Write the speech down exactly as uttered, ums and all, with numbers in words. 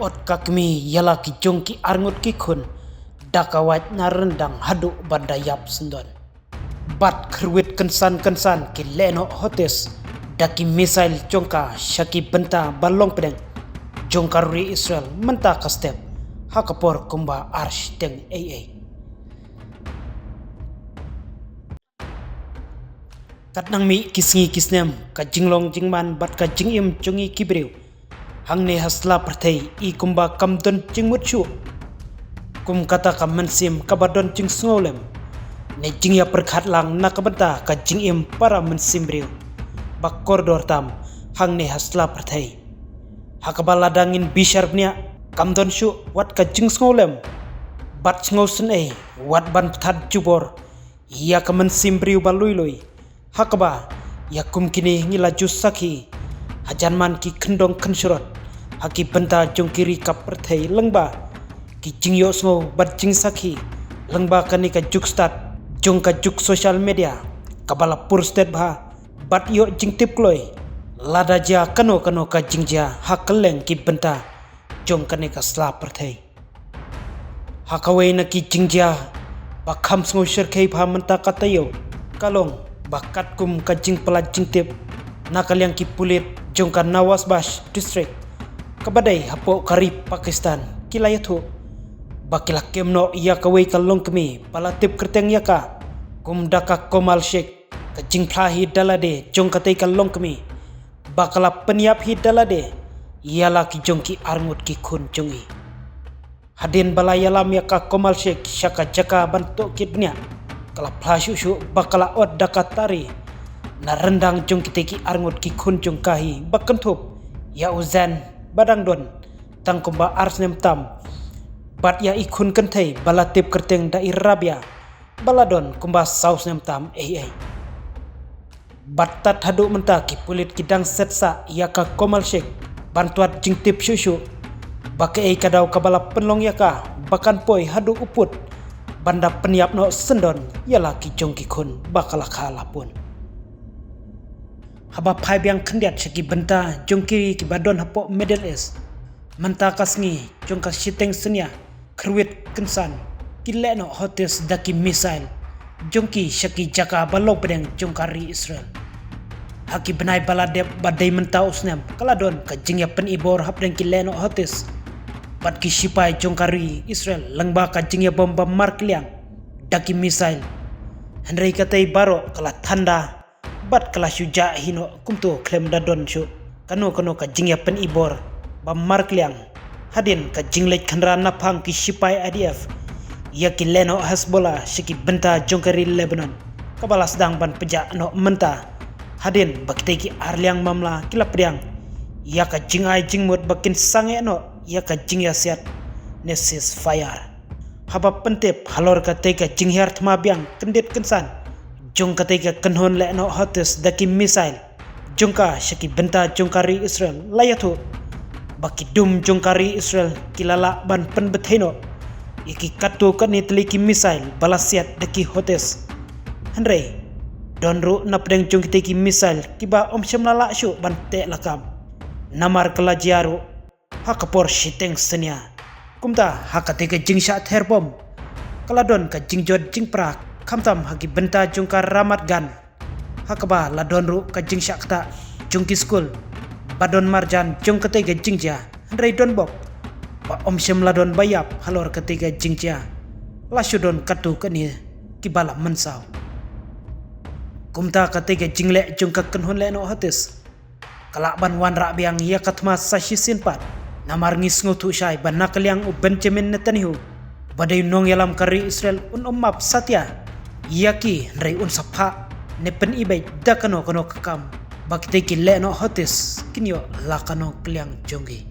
Ot ka kmie ïa la ki jong ki arngut ki khun da ka wait na ryndang haduh ban da ïap syndon. Bad kyrwit kynsan kynsan ki lehnoh Houthis da ki missile jong ka sha ki bynta ba long pdeng jong ka ri Israel mynta ka step ha ka por kumba ar shiteng eiei. Kat nang mih ki sngi ki snem, ka jinglong jingman bad ka jingim jong ngi ki briew hangne ha sla pyrthei i kumba kam don jingmut shuh. Kum kata ka mynsiem kaba don jingsngewlem ne jingïapyrkhat lang na ka bynta ka jingim para mynsiem briew ba kordor tam hangne ha sla pyrthei. Ha kaba lada ngin bishar bniah, kam don shuh wat ka jingsngewlem bad sngewsynei wat ban pynthad jubor ïa ka mynsiem briew ba lui lui. Ha kaba ïa kum kine ngi la ju sakhi hajan man ki khyndong khynshrot ha ki bynta jong ki ri ka pyrthei lyngba ki jingïohsngew bad jingsakhi lyngba kane ka juk stad jong ka juk social media kaba la pur stet bha bad ïoh jingtip kloi lada jia kano kano ka jingjia ha kylleng ki bynta jong kane ka sla pyrthei. Ha kawei na ki jingjia ba kham sngewshyrkhei bha mynta ka taïew ka long ba katkum ka jingpyllait jingtip na ka liang ki pulit jong ka Nawaz Bash District kaba dei hapoh ka ri Pakistan ki la ïathuh ba ki la kem noh ïa kawei ka longkmie ba la tip kyrteng ïa ka kum da ka Komal Sheikh. Ka jingphla hi da lade jong katei ka longkmie ba ka la pynïap hi da lade ïa la ki jong ki arngut ki khun jong i. Hadien ba la ïalam ïa ka Komal Sheikh sha ka jaka ban tohkit bniah, ka la phla shuh shuh ba ka la ot da ka tari na ryndang jong kitei ki arngut ki khun jong ka hi ba kynthup ïa u Zain ba dang don tang kumba ar snem tam bad ïa i khun kynthei ba la tip kyrteng da i Rabia ba la don kumba saw snem tam eiei. Bad tad haduh mynta ki pulit ki dang set sah ïa ka Komal Sheikh ban tuat jingtip shuh shuh ba kaei ka daw kaba la pynlong ïa ka ba kan poi haduh u pud ban da pynïap noh syndon ïa la ki jong ki khun ba ka la kha la pun. Haba phai biang khyndiat sha ki bynta jong ki ri kiba don hapoh Middle East, mynta ka sngi jong ka shiteng synñia kyrwit kynsan ki lehnoh Houthis da ki missile jong ki sha ki jaka ba long pdeng jong ka ri Israel. Ha ki bnai ba la dep ba dei mynta u snem ka la don ka jingïapynibor hapdeng ki lehnoh Houthis bad ki shipai jong ka ri Israel lyngba ka jingïabom ba markylliang da ki missile. Hynrei katei baroh ka la thanda bad ka la shu jah hi noh kumto khlem da don shuh kano kano ka jingïapynibor ba markylliang. Hadien ka jingleit khynra na phang ki shipai I D F ïa ki lehnoh Hezbollah sha ki bynta jong ka ri Lebanon kaba la sdang ban pynjah noh mynta. Hadien ba kitei ki arliang mamla ki la pdiang ïa ka jingai jingmut ba kin sangeh noh ïa ka jingïasiat ne ceasefire. Haba pyntip halor katei ka jinghiar thma biang kyndit kynsan jong katei ka kynhun lehnoh Houthis da ki missile jong ka sha ki bynta jong ka ri Israel la ïathuh ba ki dum jong ka ri Israel ki la lah ban pynbthei noh ïa ki katto katne tylli ki missile ba la siat da ki Houthis. Hynrei don ruh na pdeng jong kitei ki missile kiba ym shym la lah shuh ban teh lakam namar ka la jia ruh ha ka por shiteng synñia. Kumta ha katei ka jingshah ther bom ka la don ka jingjot jingpra khamtam ha ki bynta jong ka Ramat Gan ha kaba la don ruh ka jingshah ktah jong ki skul ba don marjan jong katei ka jingjia. Hynrei don bok ba ym shym la don ba ïap halor katei ka jingjia, la shu don katto katne kiba la mynsaw. Kumta katei ka jingleh jong ka kynhun lehnoh Houthis ka lah ban wanrah biang ïa ka thma sa shisien pat. Namar ngi sngewthuh shai ba na ka liang u Benjamin Netanyahu ba dei u nongïalam ka ri Israel un ym map satia ïa ki, hynrei un sa phah ne pynibeit da kano kano ka kam ba kitei ki lehnoh Houthis kin ïoh la ka nongkylliang jong ki.